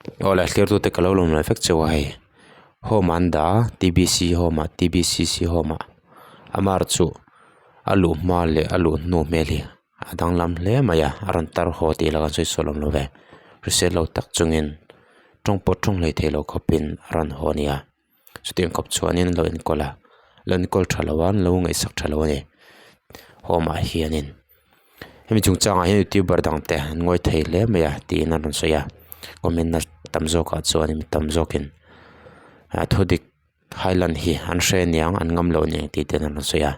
Aw le thlir tute ka lo lawm leh vek chauh a hei home ah an dah a T B C home ah T B C C home ah amah erawh chu a luh hma leh a luh hnu hmel hi a danglam hle mai a a rawn tar haw tih lah kan sawi sual awm lo ve hrisel lo tak chungin tawng pawh tawng hlei thei lo khawpin a rawn haw a ni a chutiang khawp chuanin an lo enkawl a lo enkawl tha lo a an lo ngaihsak tha lo a ni home ah hianin hemi chungchangah hian youtuber dang te an ngawi thei hle mai a tiin an rawn sawi a comment na tam zawkah chuan mi tam zawkin ah thu dik highland hi an hre aniang an ngam lo aniang tih te an rawn sawi a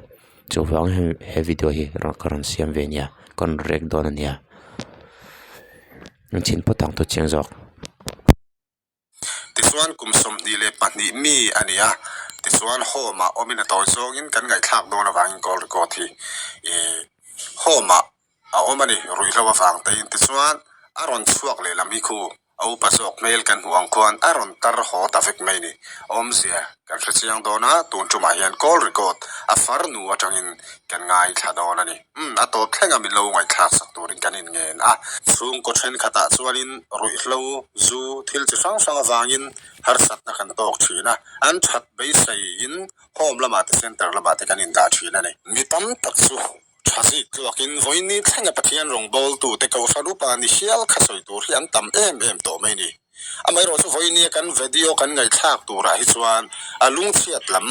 chuvang hian he video hi ka rawn siam ve ania ka rawn react dawn ania an chhin phawt ang thu chiang zawk. Tichuan kum 22 mi a ni a, tichuan home ah awmin a tawi zawngin kan ngaihthlak dawn avangin call record hi ih home ah a awm a ni ruihhlo avang tein tichuan a rawn chhuak lehlam hi khu a upa zawk hmel kan hmuh ang khuan a rawn tar haw ta vek mai a ni. Awmzia kan hre chiang dawn a, tun tumah hian call record a farnu atangin kan ngaithla dawn a ni. Umm a tawp thleng a min lo ngaihthlak sak turin kan inngen a. Chhungkaw thenkhatah chuanin ruihhlo, zu, thil chi hrang hrang avangin harsatna kan tawk thin a, an that beiseiin home lamah te center lamah te kan indah thin a ni. Mi tam tak chu tha zik tluakin vawiin thlenga Pathian rawngbawltute Kohhran upa ni hial kha sawi tur hi an tam em em tawh mai a ni. Amaherawh chu vawiin kan video kan ngaihthlak turah hi chuan a lungchhiat lam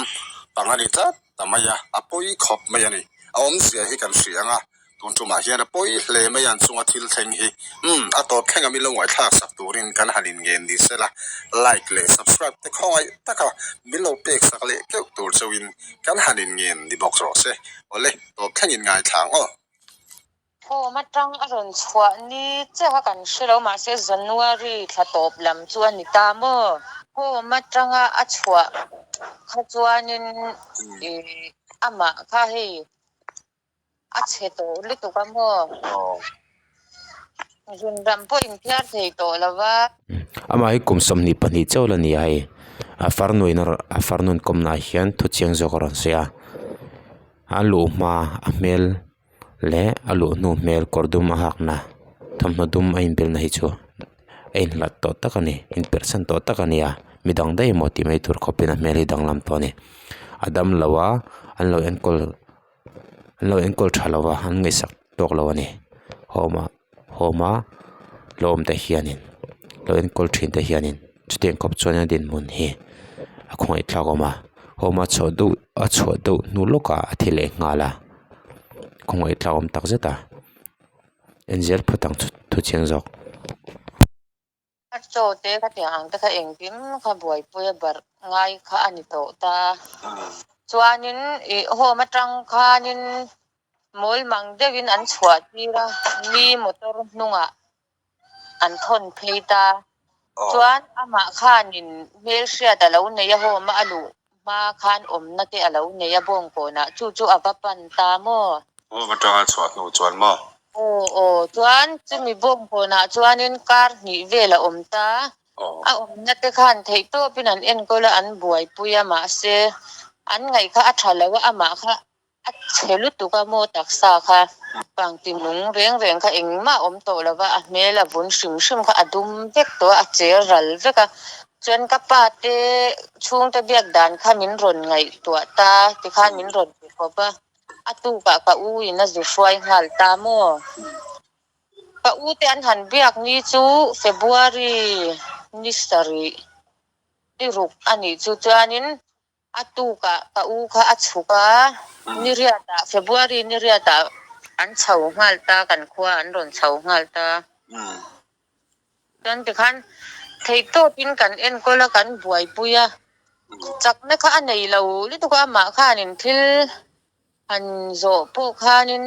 pang a ni tlat. ta mai a, a pawi khawp mai a ni. A awmzia hi kan hria ang a, tun tumah hian a pawi hle mai a, an chunga thil thleng hi. Umm, a tawp thleng a min lo ngaihthlak sak turin kan han inngen ni sela, like leh subscribe te khawngaih taka min lo pek sak leh keuh tur chauhin kan han inngen ni bawk rawh se. Awle, tawp thlengin ngaithla ang aw. Home atang a rawn chhuah ni chiah kha kan hre lo mahse January thla tawp lam chu a ni ta maw? Home atanga a chhuah kha chuanin ih amah kha hei a chhe tawh lutuk a maw? Zun ram pawh inthiar thei tawh lo va. Amah hi kum 22 chauh la ni a hei a farnuin a farnun kawmnaah hian thu chiang zawk a rawn sawi a a luh hma a hmel. leh a luh hnu hmel kawr dum a hak na thawmhnaw dum a inbelna hi chu a inhlat tawh tak a ni inperhsan tawh tak a ni a midang daih emaw tih mai tur khawpin a hmel hi danglam tawh a ni a dam lo a an lo enkawl an lo enkawl tha lo a an ngaihsak tawk lo a ni home ah home a la awm te hianin lo enkawl thin te hianin chutiang khawp chuan a dinhmun hi a khawngaih thlak awm a home a chhuah deuh a chhuah deuh hnu lawkah a thi leh nghal a khawngaih thlak awm tak zet a en zel phawt ang thu chiang zawk. A chaw te kha tiang ang te kha engkim kha buaipui a barh ngai kha a ni tawh ta. Chuanin ih home atang khanin mawl mang deuhin an chhuah tir a, mi motor hnungah an thawn phei ta. Chuan amah khanin hmelhriat a lo nei a, home a luh hma khan awmna te a lo nei a bawngkawnah, chu chu a va pan ta maw? Home atanga chhuah hnu chuan maw? Aw aw, chuan chumi bawngkawnah chuanin kar hnih vel a awm ta. A awmna te khan theihtawpin an enkawl a, an buaipui a, mahse an ngaih kha a tha lo a, amah kha A chhe lutuk a maw taksa kha pangti nung reng reng kha engmah a awm tawh lo va, a hmel a vun hrim hrim kha a dum vek tawh a, a cher ral vek a. Chuan ka pa te chhungte biak dan kha min rawn ngaihtuah ta tikhan min rawn ti khawp a, a tukah ka u in a zu hruai nghal ta maw. Ka u te an han biak ni chu February ni sarih ni ruk a nih chu chuanin A tukah ka u kha a chhuk a, niriatah, February niriatah an chho nghal ta, kan khua an rawn chho nghal ta. Chuan tikhan theihtawpin kan enkawl a, kan buaipui a, chakna kha a nei lo lutuk a, amah khanin thil han zawh pawh khanin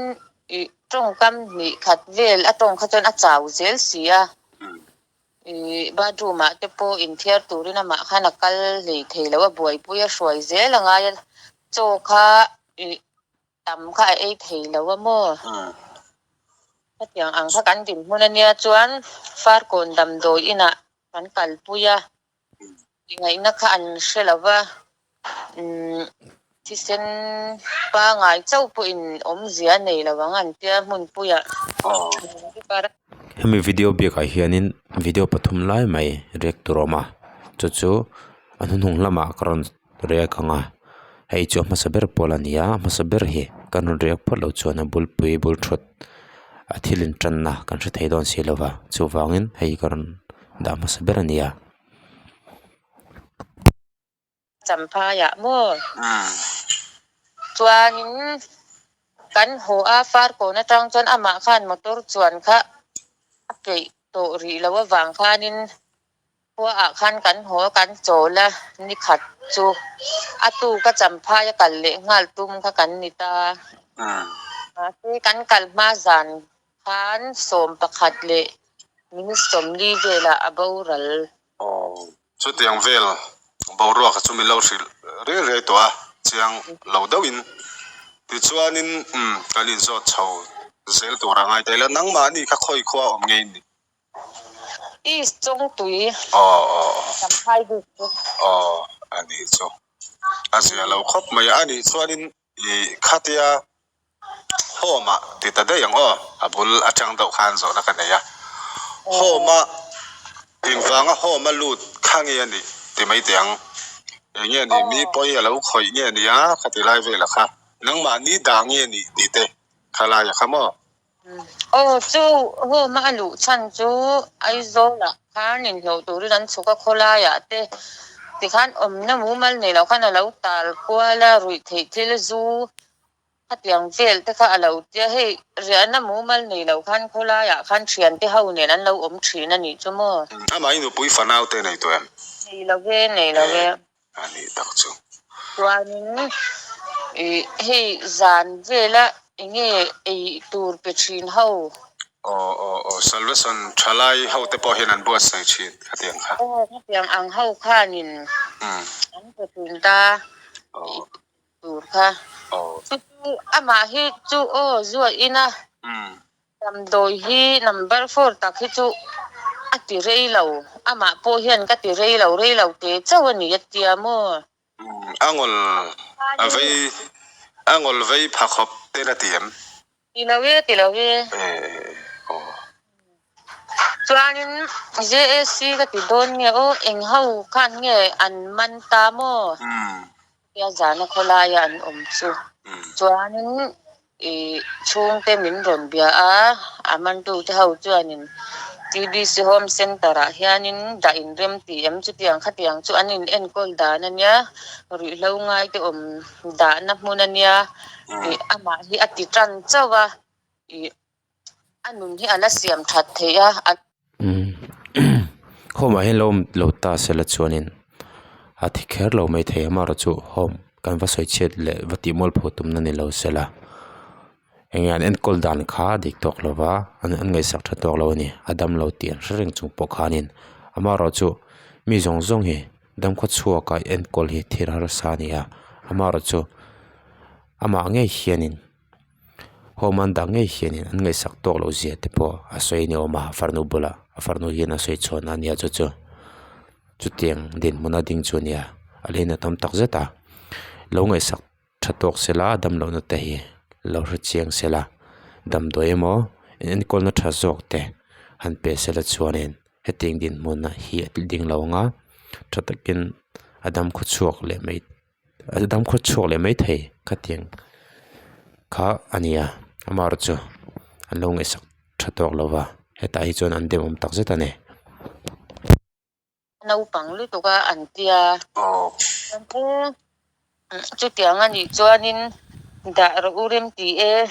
ih tawngkam hnih khat vel a tawng kha chuan a chau zel si a. Ih bathroom ah te pawh inthiar turin amah khan a kal hlei thei lo a, buaipui a hruai zel a ngai a, chaw kha ih tam kha a ei thei lo a maw? Hetiang ang kha kan dinhmun ania chuan Farkawn damdawi inah kan kalpui a, Ngaihna kha an hre lo va, umm thisen pangai chauh pawhin awmzia a nei lo ang an tia hmunpuiah. Hemi video biakah hianin video pathum lai mai react tur a awm a chu chu a hnuhnung lamah ka rawn react ang a hei chu a hmasa ber pawl a ni a a hmasa ber hi kan rawn react phawt loh chuan a bulpui bul thut a thil in tanna kan hre thei dawn si lo va chuvangin hei ka rawn dah hmasa ber a ni a. Champhaiah maw? Chuanin kan haw a, Farkawn atang chuan amah khan motor chuan kha a peih tawh rih loh avang khanin khuaah khan kan haw a, kan chawl a, nikhat chu a tuka Champhai a kal leh nghal tum kha kan ni ta. Mahse kan kal hma zan khan 11 leh minute 40 velah a boral. Aw, chutiang vel boruak chu min lo hrilh riai riai tawh a, chiang lo deuhin. Tichuanin umm kan inzawt chho zel tur a ngai ta ila, nangmahni kha khawi khua awm ngei ni? East Chawngtui. Aw aw. Champhai bik chu. Aw, a nih chu. A zia lo khawp mai a, a nih chuanin i khatia Home ah ti ta daih ang aw, a bul atang deuh khan zawhna ka nei a. Home a engvanga home a lut kha nge a nih ti mai teh ang. Eng nge ni mi pawi a lo khawih nge ni a ka ti lai velah kha nangmahni dah nge nih tih te kha laia kha maw? Aw chu home a luh chhan chu Aizawl ah khan inhlawh turin an chhuk a khawlaiah te tikhan awmna mumal nei loh khan a lo tal kual a ruih theih thil zu Khatiang vel te kha a lo tia, hei riahna mumal nei lo khan khawlaiah khan thiante ho nen an lo awm thin a nih chu maw? Amah i nupui fanau te nei tawh em? Nei lo ve, nei lo ve. A nih tak chu. Chuanin ih hei zan vela enge ei tur pe thin ho? Aw aw aw, Salvation thalai ho te pawh hian an buatsaih thin khatiang kha. Aw, khatiang ang ho khanin an pe thin ta. Tur kha. Chu chu amah hi chu aw zuah ina damdawi hi number four tak hi chu a ti rei lo amah pawh hian ka ti rei lo rei lo te chauh a ni a tia maw. A ngawl a vei a ngawl vei pha khawp te la ti em? Ti lo e ti lo e. Chuanin JAC ka ti dawn nge aw eng ho khan nge an man ta maw? Tia zana khawlaia an awm chu. Chuanin ih chhungte min rawn bia a, a mantute ho chuanin TBC Home Centre ah hianin dah inrem tih em chutiang khatiang chu an in enkawl dan a nia, ruihhlo ngaite awm dahna hmun a nia ih amah hi a ti tan chauh a ih a nun hi a la siam that theih a. Home ah hian lo awm lo ta sela chuanin a thi kher lo mai thei a amaherawhchu home kan va sawi chhiat leh va tih mual pho tumna ni lo sela eng nge an enkawl dan kha a dik tawk lo va an an ngaihsak tha tawk lo a ni a dam lo tih an hre reng chung pawh khanin amaherawhchu mi zawng zawng hi damkhaw chhuaka enkawl hi thil harsa a ni a amaherawhchu amah ngei hianin. Home an dah ngei hianin an ngaihsak tawk loh zia te pawh a sawi ni awm a farnu bulah a farnu hian a sawi chhuahna a nia chu chu chutiang dinhmun a ding chu a nia a lei na tam tak zet a lo ngaihsak tha tawk se la damlohna te hi lo hre chiang se la damdawi emaw enkawlna tha zawk te han pe se la chuanin hetiang dinhmun ah hi a ding lo ang a tha takin a dam khaw chhuak leh mai. A dam khaw chhuak leh mai thei khatiang kha a ni a amaherawh chu an lo ngaihsak tha tawk lo va hetah hi chuan an demawm tak zet a ni. Naupang lutuk a an tia chutiang a nih chuanin dah rawh u rem ti e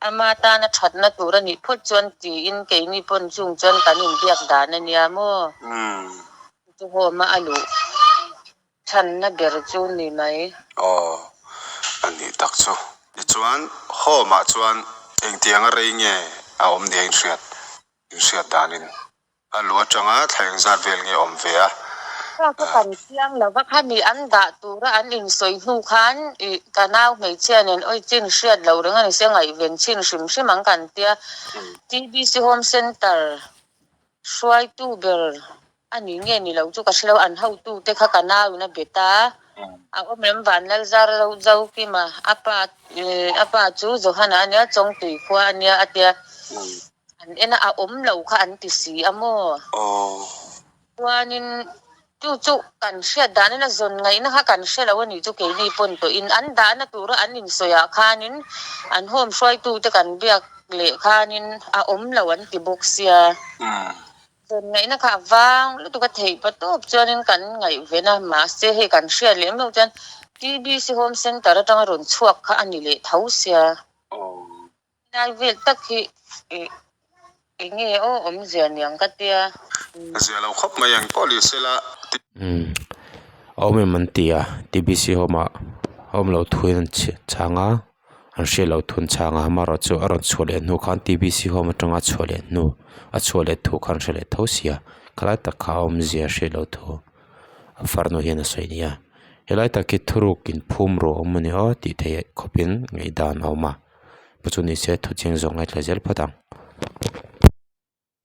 ama tana thatna tur a nih phawt chuan tiin keini pawn chung chuan kan inbiak dan a nia maw chu home a a luh. Chhanna ber chu ni mai. Aw, a nih tak chu. Tichuan, home ah chuan engtianga rei nge a awm nia inhriat, inhriat danin a lu atanga thla engzat vel nge awm ve a? Kha ka kan chiang lo va, khami an dah tura an insawi hnu khan ih ka nau hmeichhia nen awi chin hriat lo reng a ni se ngaihven chin hrim hrim ang kan tia. TBC Home Centre Hruaitu ber a ni nge ni lo chu ka hre lo, an hotu te kha ka nau in a bet a, a awm em Vanlalzar Zokima a pa a pa chu Johana a nia Chawngtui khua a nia a tia, an An en a, a awm lo kha an ti si a maw? Chuanin chu chu kan hriat danin a zawn ngaihna kha kan hre lo a nih chu keini pawn tawhin an dahna tura an insawi ah khanin an home hruaitute kan biak leh khanin a awm lo an ti bawk sia. Zawn ngaihna kha a vang lutuk a theih pa tawp chuanin kan ngaihven a, mahse hei kan hriat leh meuh chuan TBC Home Centre atanga rawn chhuak kha a ni leh tho sia. Lai vel tak hi eng nge aw awmzia niang ka tia. Zia lo khawp mai ang pawh ni sela. Umm a awm em an ti a TBC home ah a awm loh thu in an chhang a an hriat loh thu an chhang a amaherawhchu a rawn chhuah leh hnu khan TBC home atanga chhuah leh hnu a chhuah leh thu khan hre leh tho sia khalai tak kha a awmzia hriat loh thu a farnu hian a sawi nia helai tak hi thuruk in phum rawh a awm a ni aw tih theih khawpin ngaihdan a awm a. Pu chu nise thu ching zawk ngaithla zel phawt ang.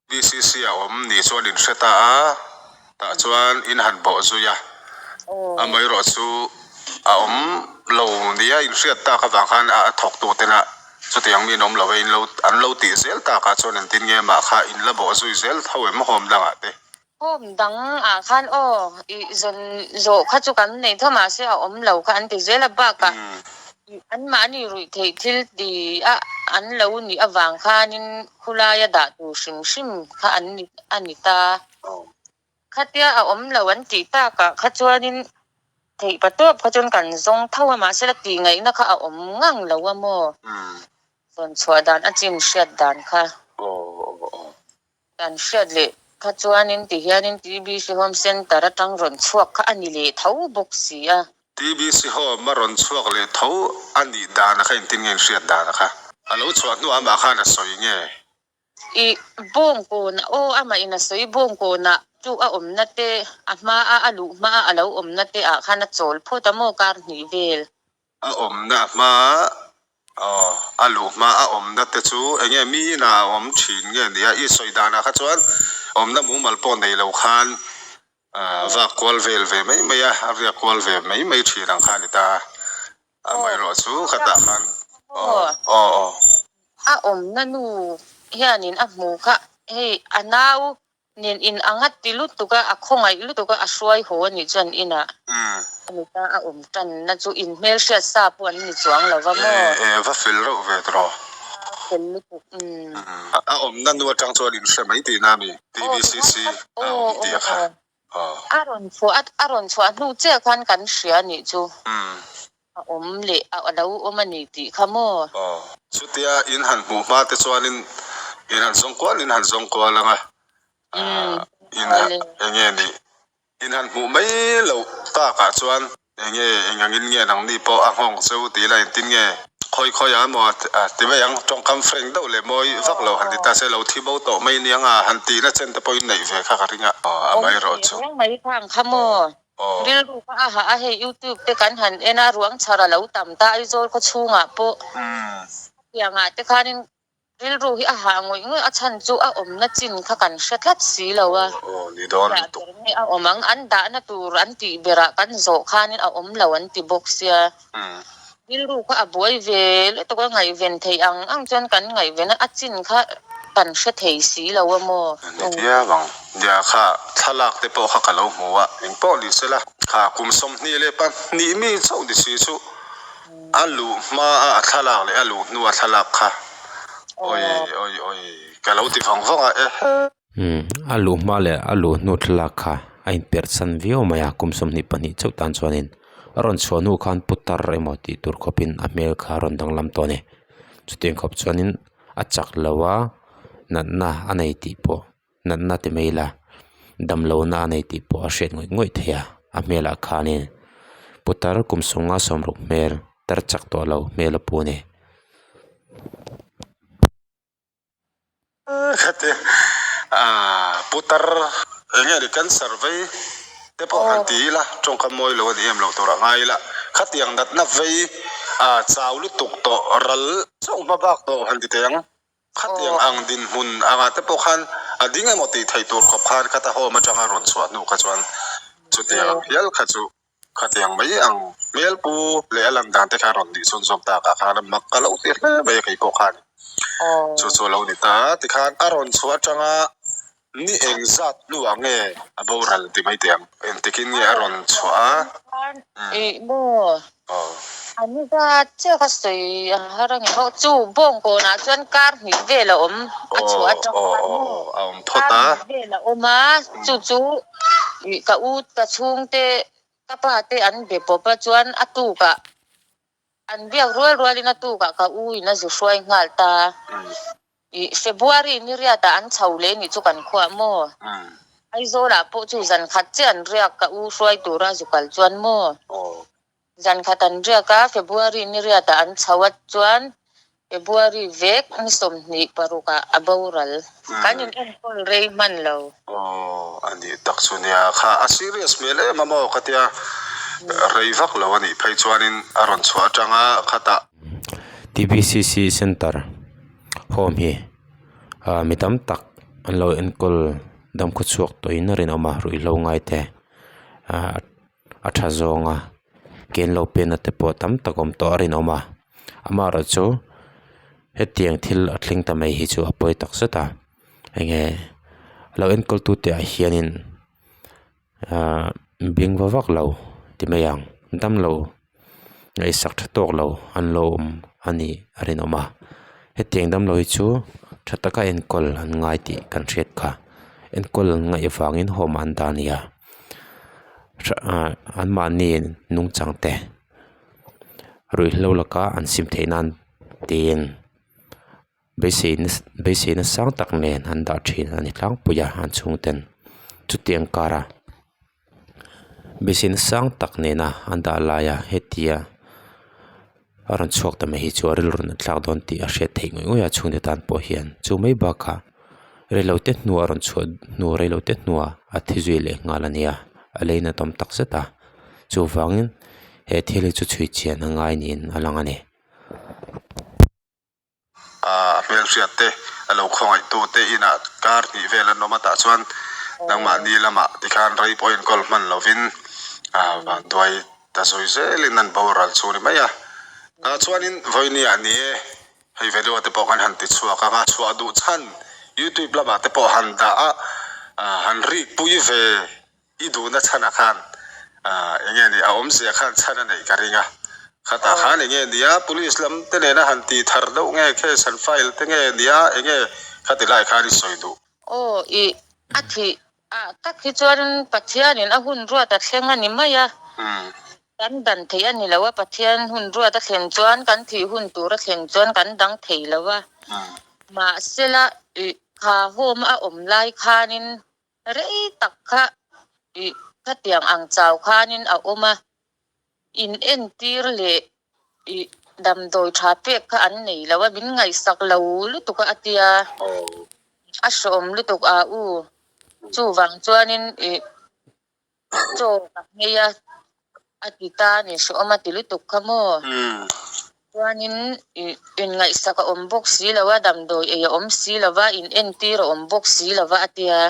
BCC a awm ni chuan in hre ta a, tah chuan in han bawh zui a, amaherawh chu a awm lo nia in hriat tak avang khan a thawk tu tena chutiang mi in awm lo e in lo an lo tih zel takah chuan engtin nge mah kha in la bawh zui zel tho em home dangah te. Home dang ah khan aw i zawn zawh kha chu kan nei tho mahse a awm lo kha an ti zel a bakah an mahni ruih theih thil ti a an lo nih avang khanin khulaia dah tur hrim hrim kha an ni a ni ta. Khatia a awm lo an tih takah kha chuanin theih pa tawp kha chuan kan zawng tho a mahse la tih ngaihna kha a awm ngang lo a maw zawn chhuah dan a chin hriat dan kha. Kan hriat leh kha chuanin ti hianin TBC Home Centre atang rawn chhuak kha a ni leh tho bawk si a. TBC Home a rawn chhuak leh tho a nih dan a kha engtin nge in hriat dan a kha? A lo chhuah hnuah amah khan a sawi nge? I bawngkawnah aw amah in a sawi bawngkawnah chu a awmna te a hma a a luh hma a a lo awmna te ah khan a chawl phawt a maw kar hnih vel. A awmna hma aw a luh hma a awmna te chu eng nge mi inah a awm thin nge nia i sawi danah kha chuan awmna mumal pawh nei lo khan vak kual vel ve mai mai a, a riak kual ve mai mai thin ang kha a ni ta a, amaherawh chu khatah khan aw aw aw. A awmna nu hianin a hmu kha hei a nau Nen in ang a ti lutuk a, a khawngaih lutuk a, a hruai haw a nih chuan inah a mit a a awm tanna chu in hmelhriat sa pawh an ni chuang lo va maw? E, va fel reuh ve tawh. A fel lutuk, umm. A awmna nu atang chuan in hre mai tihna a mi? TBCC a awm tih a kha. A rawn chhuah a, a rawn chhuah hnu chiah khan kan hria a nih chu. A awm leh a lo awm a ni tih kha maw? Aw. Chutia in han hmuh hma te chuanin in han zawng kual in han zawng kual ang a, in eng nge nih in han hmuh mai loh takah chuan eng nge eng angin nge nangni pawh a nghawng cheu tih ila engtin nge khawi khawi ah emaw ti mai ang tawngkam frank deuh leh mawi vak lo han ti ta se lo thi bo tawh mai nia nga han tihna chen te pawhin neih ve kha ka ring a, amaherawhchu. Awm ve reng mai kha ang kha maw? Rilru kha a hah a, hei YouTube te kan han en a, ruang chhar a lo tam ta Aizawl khaw chhungah pawh hetiangah te khanin rilru hi a hah ngawih ngawih a chhan chu a awmna chin kha kan hre tlat si lo a, dah ber nge a awm ang, an dahna tur an tih berah kan zawh khanin a awm lo an ti bawk sia, rilru kha a buai ve lutuk a, ngaihven theih ang ang chuan kan ngaihven a, a chin kha kan hre thei si lo a maw? Ni viau ang. Nia kha thlalak te pawh kha ka lo hmu a, eng pawh ni sela. Kha kum 22 mi chauh ni si chu a luh hma a a thlalak leh a luh hnu a thlalak kha awi awi awi ka lo ti vang vang a ehe. Umm a luh hma leh a luh hnu thlalak kha a inperh san viau mai a kum 22 chauh tan chuanin a rawn chhuah hnu khan putar emaw tih tur khawpin a hmel kha a rawn danglam tawh a ni chutiang khawp chuanin a chak lo a natna a nei tih pawh natna ti mai ila damlohna a nei tih pawh a hriat ngawih ngawih thei a a hmelah khanin putar kum sawmnga sawmruk hmel tar chak tawh lo hmel a pu a ni. Khati putar eng nge ni cancer vei te pawh han ti ila tawngkam mawi lo a ni em lo tur a ngai ila khatiang natna vei chau lutuk tawh ral chauh hma bak tawh han ti teh ang khatiang ang dinhmun anga te pawh khan a ding emaw tih theih tur khawp khan khata home atanga rawn chhuah hnu kha chuan chutiang ang hial kha chu Khatiang mai ang hmel pu leh a lan dan te kha rawn nih chhunzawm tak ah khan mak ka lo ti hle mai a kei pawh khan. Chu chu a lo ni ta. Tikhan a rawn chhuah atanga ni eng zat hnuah nge a boral ti mai teh ang. Engtikin nge a rawn chhuah a? Ih maw? A ni zat chiah ka sawi a har a ni maw? Chu bawngkawnah chuan kar hnih vel a awm a chhuah atang khan maw? A awm phawt a. Kar hnih vel a awm a, chu chu ih ka u ka chhungte ka pa te an be pawp a chuan a tukah An biak rual rualin a tukah ka u in a zu hruai nghal ta. Ih, February ni riatah an chho leh nih chu kan khuah maw? Aizawlah pawh chu zan khat chiah an riak ka u hruai tura zu kal chuan maw? Zan khat an riak a, February ni riatah an chho a chuan February vek ni 26 ah a boral. Kan in enkawl rei hman lo. Aw a nih tak chu nia kha a serious hmel em a maw ka tia rei vak lo a nih phei chuanin a rawn chhuah atanga khatah. TBCC Centre home hi ah mi tam tak an lo enkawl dam khawchhuak tawhin a rinawm a ruihhlo ngai te ah a tha zawnga ken lo penna te pawh tam tak awm tawh a rinawm a amaherawhchu hetiang thil a thleng ta mai hi chu a pawi tak zet a enge lo enkawl tu te ah hianin ahh beng va vak lo ti mai ang damlo ngaihsak tha tawk lo an lo awm a nih a rinawm a hetiang damlo hi chu tha taka enkawl an ngai tih kan hriat kha enkawl an ngaih avangin home ah an dah a ni a. Anmahni nungchang te ruihhlo laka an sim theih nan tiin beiseina beiseina sang tak nen an dah thin a ni tlangpui a an chhungten chutiang kara beiseina sang tak nena an dah laia hetia a rawn chhuak ta mai hi chu a rilru nat thlak dawn tih a hriat theih ngawih ngawih a chhungte tan pawh hian chu mai bakah reilote hnuah a rawn chhuah hnu reilote hnuah a thi zui leh nghal a nia a lei nat awm tak zet a chuvangin he thil hi chu chhui chian a ngai niin a lang a ni. A hmelhriat te a lo khawngaih tu te inah kar hnih vel an awm a tah chuan nangmahni lamah tikhan rei pawh enkawl hman lovin a vanduai ta zui zelin an boral chu ni mai a. Tah chuanin vawinia ni e hei video te pawh kan han ti chhuak ang a chhuah duh chhan youtube lamah te pawh han dah a han rik pui ve I duhna chhanah khan eng nge ni a awmzia khan chhan a neih ka ring a, khatah khan eng nge nia police lam te nena han ti thar deuh nge case han file te nge nia eng nge khati lai khan i sawi duh. Aw i a thih ah tak hi chuan Pathianin a hun ruat a thleng a ni mai a, kan dan theih a ni lo a, Pathian hun ruat a thlen chuan kan thih hun tur a thlen chuan kan dang thei lo a, mahsela i kha home a awm lai khanin Rei tak kha ih khatiang ang chau khanin a awm a, in entir leh ih damdawi tha pek kha an nei lo a, min ngaihsak lo lutuk a a tia, a hrawm lutuk a u, chuvang chuanin ih chaw ka nghei a, a ti ta a ni hrawm a ti lutuk kha maw? Chuanin ih inngaihsak a awm bawk si lo a, damdawi ei a awm si lo va, in entir a awm bawk si lo va a tia.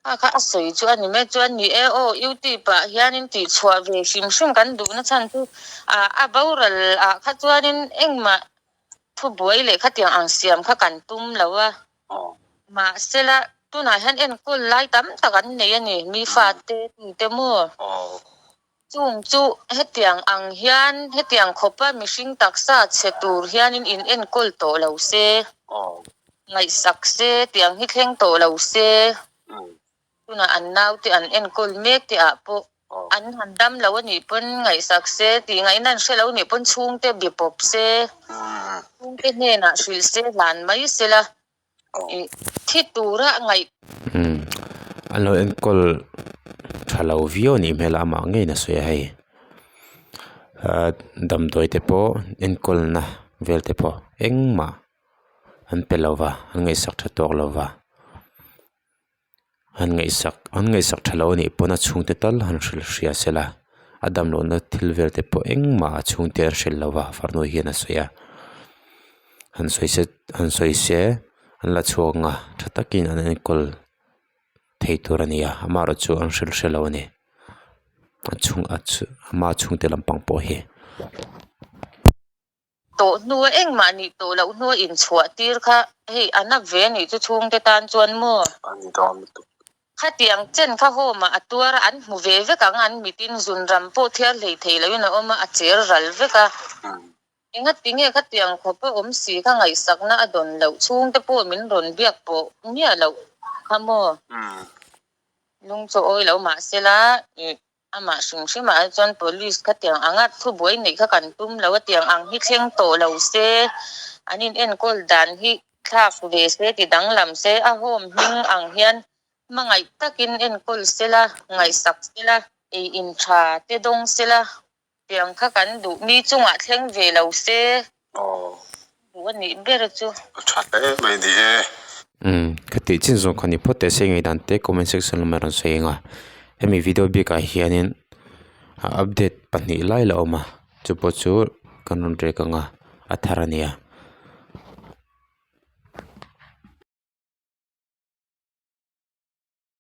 Kha kha a sawi chu a ni mai chuan ni e aw YouTube ah hianin tihchhuah ve hrim hrim kan duhna chhan chu ah a boral ah kha chuanin engmah thubuai leh khatiang ang siam kha kan tum lo a. Mahsela tunah hian enkawl lai tam tak an nei a ni, mi fate tute maw? Chung chu hetiang ang hian hetiang khawpa mihring taksa chhe tur hianin in enkawl tawh lo se, ngaihsak se, tiang hi thleng tawh lo se, tunah an naute an enkawl mek te ah pawh an han dam lo a nih pawn ngaihsak se, tih ngaihna an hre lo nih pawn chhungte be pawp se, chhungte hnenah hrilh se hlan mai sela thi tura ngaih. Umm an lo enkawl tha lo viau a nih hmel a amah ngeiin a sawi a hei ah damdawi te pawh enkawlna vel te pawh engmah an pe lo va an ngaihsak tha tawk lo va. Han ngaihsak an ngaihsak tha lo a nih pawn a chhungte tal han hrilh hria se la a dam lohna thil vel te pawh engmah a chhungte an hrilh lo va farnu hian a sawi a han sawi se han sawi se an la chhuak ang a tha takin an enkawl thei tur a ni a amaherawh chu an hrilh hre lo a ni a chhung a ama chhungte lampang pawh hi. tawh hnua engmah nih tawh loh hnua inchhuah tir kha hei a na ve anih chu chhungte tan chuan maw? A ni dawn lutuk. Khatiang chen kha home ah a tuar a, an hmu ve vek ang, an mitin zunram pawh thiar hlei thei loin a awm a, a cher ral vek a. Engati nge khatiang khawpa awm si kha ngaihsakna a dawn loh chhungte pawh min rawn biak pawh miah loh kha maw? Lung chu awi lo mahsela ih amah hrim hrimah ah chuan police khatiang anga thubuai neih kha kan tum lo a tiang ang hi thleng tawh lo se an in enkawl dan hi thlak ve se ti danglam se a home hming ang hian hmangaih takin enkawl sela ngaihsak sela ei in tha te dawng sela Tiang kha kan duh mi chungah thleng ve lo se. Aw. Duh a nih ber chu. A tha hle mai ni e. Umm ka tih chin zawng kha ni phawt teh se ngei dan te comment section lamah rawn sawi ang a hemi video bikah hianin a update pahnih lai la awm a chupawh chu kan rawn rek ang a a thar a nia.